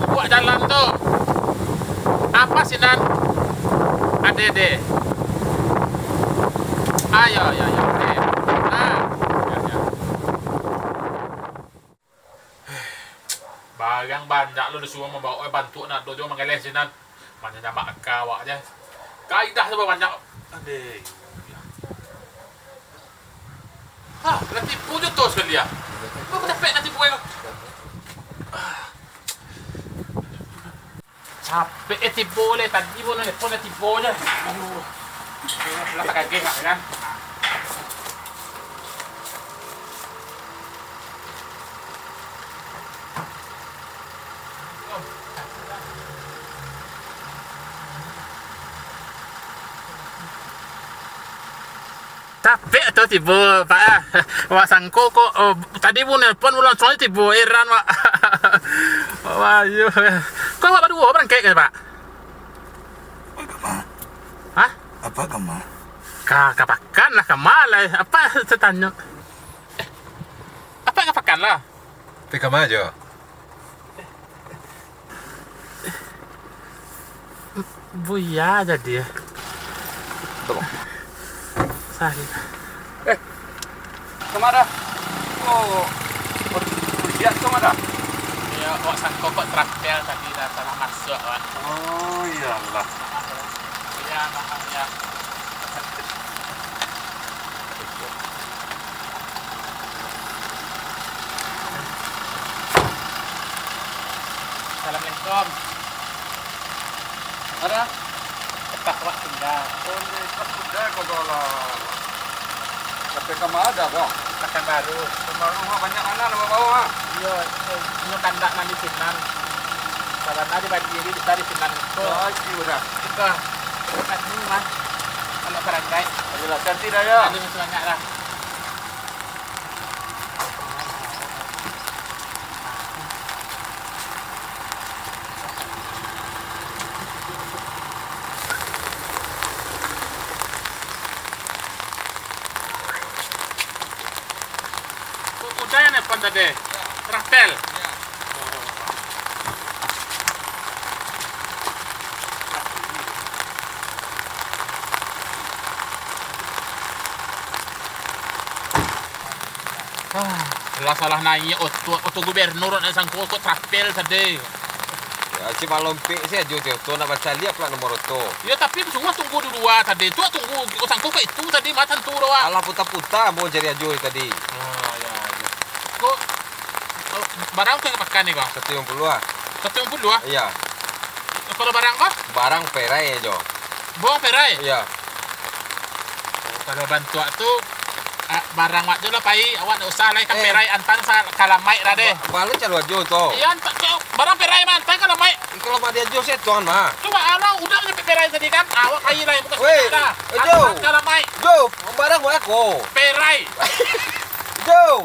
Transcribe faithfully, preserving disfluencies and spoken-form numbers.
Buek jalan tu. Apo sinan? Ade, ade. Ayo, ayo, ayo. Ade. Ah. Yo, yo. Barang banyak lo disuruah mambaok, eh, bantuak nan ado juo manggaleh sinan. Manyanyamak aka awak je. Kaidah tu banyak. Adeh. Ah, lah tibo jo tu sakali ah. Kok capek nak tibo ko? Ah. Capek eh tibo leh, tadi pun nelpon dah tibo je. Aduh. Lah takageh kak kan. Capek tu tibo, Pak, ah. Wak sangko kok, oh, tadi bu nelpon, bu langsuang tibo, heran, Wak. Wah, iyo. Kok awak baduo barangkek ka, Pak? Apa kama? Hah? Apa kama? Ka, ka pakan lah, kama lah. Apa tatanyo? Eh, apa ka pakan lah? Pi kama jo? Buya jadi. Sari. Eh, kama dah? Oh, buya tu kama dah? Iyo, kok sangko kok travel tadi dah salah masuak, Wak. Oh, iyolah. Maaf, Wak. Iyo, maaf, yo. Assalamualaikum. Ada? Tempat awak tingga. Oh, di tempat tingga kau lah. Tapi kama ada, Bang? Pakan Baru. Pakan Baru, ha, banyak anak nama bawa, ha? Iyo, eh, inyo kandak nan di sinan. Sabana di Banjiri, bisa di sinan. Ko. Oh, iya, udah. Iko. Tempat ni, Mas. Anak barangkai. Ayolah, cantik dah, ya. Aduh, semangat lah. Udah ya, nelpon tadi? Travel? Ah, lah salah naiak oto, oto gubernur, nak sangko oto travel tadi. Ya, si malompek si Ajo ti oto, nak bacaliak pula nomor oto. Ya, tapi suruah tunggu di lua tadi. Tu tunggu, oto sangko ka itu tadi, mah tantu doh, ah. Alah puta-puta mau cari Ajo tadi. Ah, ya, ya. Ko, oh, barang tu ka pakan ni, Bang? Satu limo puluah ah. Satu limo puluah ah? Iya. Kalau barang ko? Barang perai ajo. Bawang perai? Iya. Oh, kalau bantuak tu, ah, barang wak jo lah pai, awak ndak usah lai ka Eh. perai, antan sa-, ka lamaik lah deh. Ba-, balik calo ajo tu. Iya, antan, barang perai mah, antan ka lamaik. Kalau mak dia ajo setan mah. Cubo alah, udah nyo perai tadi kan, awak pai lai, bukan Weh, setan dah. Eh, Jo. Antan ka lamaik. Jo, barang buat aku. Perai. Jo.